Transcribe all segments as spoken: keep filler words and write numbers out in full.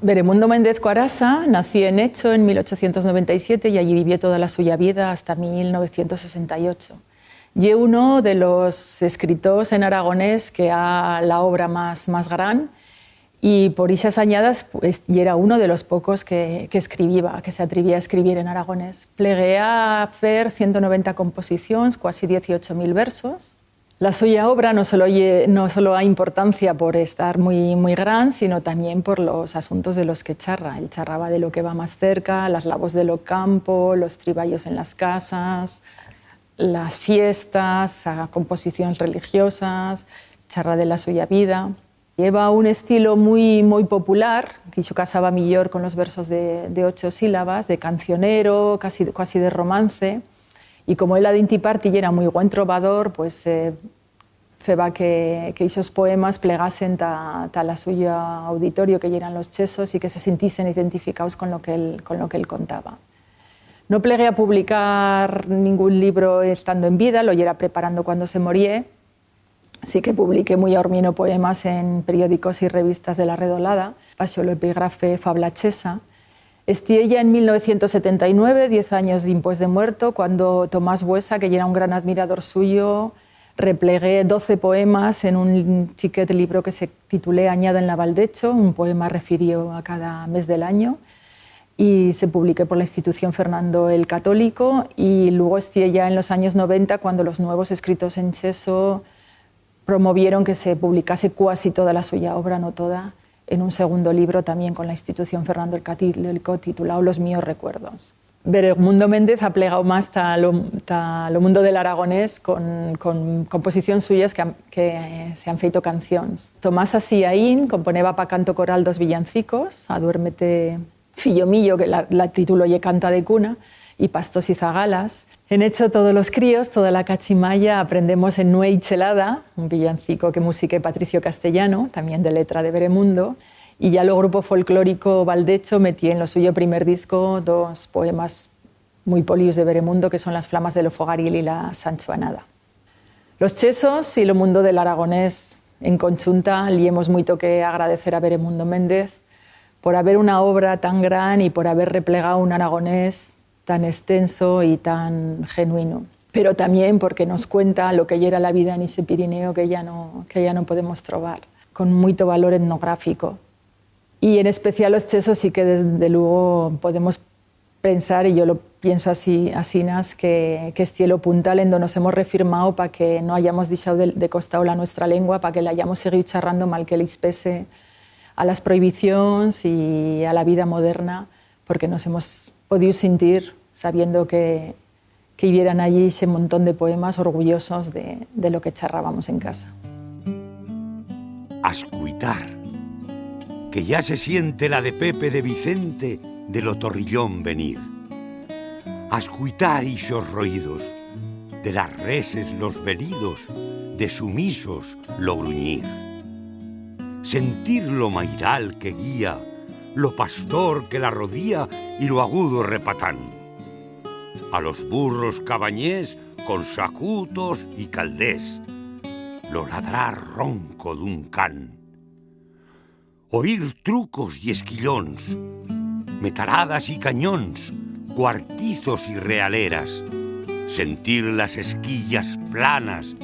Beremundo Méndez Cuarasa nació en Echo en mil ochocientos noventa y siete y allí vivió toda la suya vida hasta mil novecientos sesenta y ocho. Ye uno de los escritors en aragonés que ha la obra más, más gran y por ixas anyadas, pues, yera uno de los pocos que, que escribiba, que se atrevía a escribir en aragonés. Plegué a fer ciento noventa composicions, cuasi dieciocho mil versos. La suya obra no solo ye, no solo ha importancia por estar muy, muy gran, sino tamién por los asuntos de los que charra. Él charraba de lo que va más cerca, las labors de lo campo, los triballos en las casas, las fiestas, a composicions religiosas, charra de la suya vida. Lleva un estilo muy, muy popular, que ixo casaba millor con los versos de, de ocho sílabas, de cancionero, casi, casi de romance, y como él a dinti part yera muy buen trobador, pues, eh, feba que, que ixos poemas plegasen ta, ta la suya auditorio, que yeran los chesos, y que se sintisen identificaus con lo que él, con lo que él contaba. No plegué a publicar ningún libro estando en vida, lo yera preparando cuando se morié, sí que publiqué muy a hormino poemas en periódicos y revistas de la redolada, baixo lo epigrafe Fabla Chesa. Estié ya en mil novecientos setenta y nueve, diez anyos dimpués de muerto, cuando Tomás Buesa, que yera un gran admirador suyo, replegué doce poemas en un chiquet libro que se titulé Anyada en la Val d'Echo, un poema refiriu a cada mes del anyo, y se publiqué por la institución Fernando el Católico, y luego estié ya en los anyos noventa cuando los nuevos escritos en cheso promovieron que se publicase cuasi toda la suya obra, no toda, en un segundo libro también con la institución Fernando el Católico titulado Los míos recuerdos. Beremundo Méndez ha plegau más ta lo, ta lo mundo del aragonés con, con composicions suyas que han, que se han feito cancions. Tomás Asiaín componeba pa canto coral dos villancicos, Aduérmete, fillo mío, que la, la título ye Canta de cuna, y Pastos y zagalas. En Echo todos los críos, toda la cachimalla, aprendemos en Nueit Chelada, un villancico que musiqué Patricio Castellano, tamién de letra de Beremundo, y ya lo grupo folclórico Val d'Echo metié en lo suyo primer disco dos poemas muy polius de Beremundo, que son Las flamas de lo fogaril y La Sanchuanada. Los chesos y lo mundo del aragonés en conchunta, li hemos muito que agradecer a Beremundo Méndez por haber una obra tan gran y por haber replegau un aragonés tan extenso y tan genuino. Pero tamién porque nos cuenta lo que yera la vida en ixe Pirineo que ya no, que ya no podemos trobar, con muito valor etnográfico. Y en especial los chesos sí que, desde luego, podemos pensar, y yo lo pienso así, asinas, que, que estié lo puntal en do nos hemos refirmau pa que no hayamos dixau de, de costau la nuestra lengua, pa que la hayamos seguiu charrando malque les pese a las prohibicions y a la vida moderna, porque nos hemos podiu sintir sabiendo que, que hibieran allí ixe montón de poemas orgullosos de, de lo que charrábamos en casa. Ascuitar, que ya se siente la de Pepe de Vicente de lo Torrillón venir. Ascuitar ixos roidos, de las reses los belidos, de sumisos lo gruñir. Sentir lo mairal que guía, lo pastor que la rodía y lo agudo repatán. A los burros cabanyers con sacutos y calders, lo ladrar ronco d'un can. Oir trucos y esquillons, metaradas y canyons, cuartizos y realeras, sentir las esquillas planas,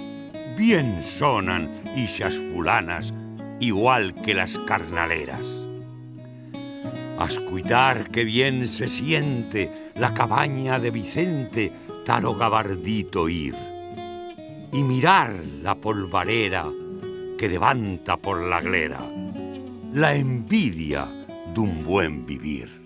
bien sonan ixas fulanas, igual que las carnaleras. Ascuitar que bien se siente la cabanya de Vicente ta lo gabardito ir, y mirar la polvarera que devanta por la glera, la envidia d'un buen vivir.